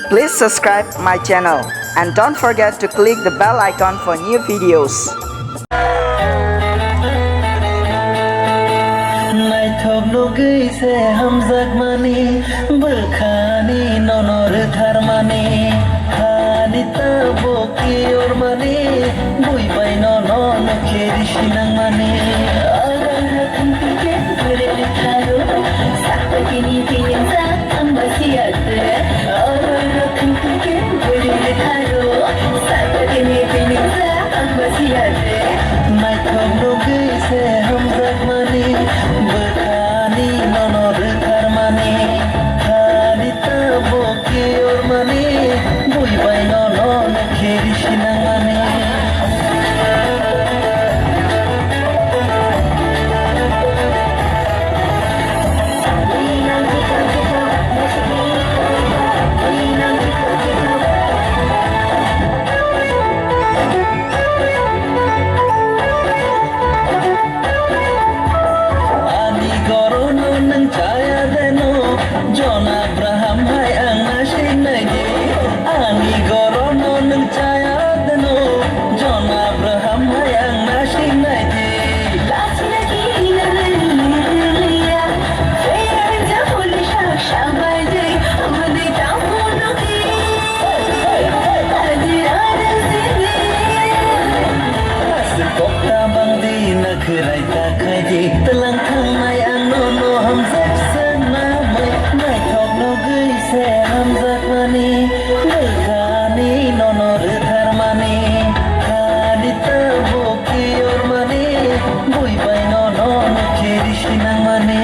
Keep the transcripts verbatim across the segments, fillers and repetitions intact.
Please subscribe my channel and don't forget to click the bell icon for new videos. Naithok nugwi se hamjakmani, bwkhani nono rwtharmani, hani tabuk kiyormani, bui bai nono nukhe risi nangmani. Oro rwthang tike bwrwi rwtharo, sakbakini tini jak ang basiya de. Oro rwthang tike bwrwi rwtharo, sakbakini tini jak ang basiya de. Naithok nugwi se hamjakmani, bwkhani nono rwtharmani, hani tabuk kiyormani, bui bai nono nukhe risi nangmani. Ani gorono nwng chaya deno, John Abraham hai ang naisik naidi. Ani gorono nwng chaya deno, John Abraham hai ang naisik naidi. Kokta bangdi nakhwrai ta khaidi, tlang thangnai ang nono hamjak sanamai. Naithok nugwi se hamjakmani, bwkhani nono rwtharmani, hani tabuk kiyormani, bui bai nono nukhe risi nangmani.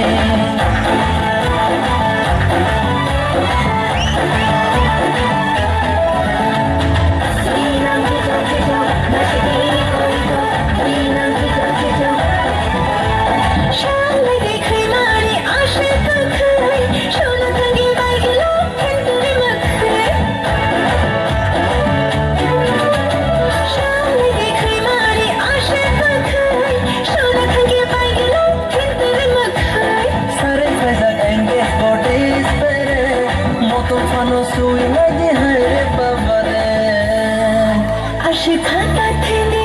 Sare khaijak engage body spere, motom phano sui nai di hai re baba re. Ashwagandha theni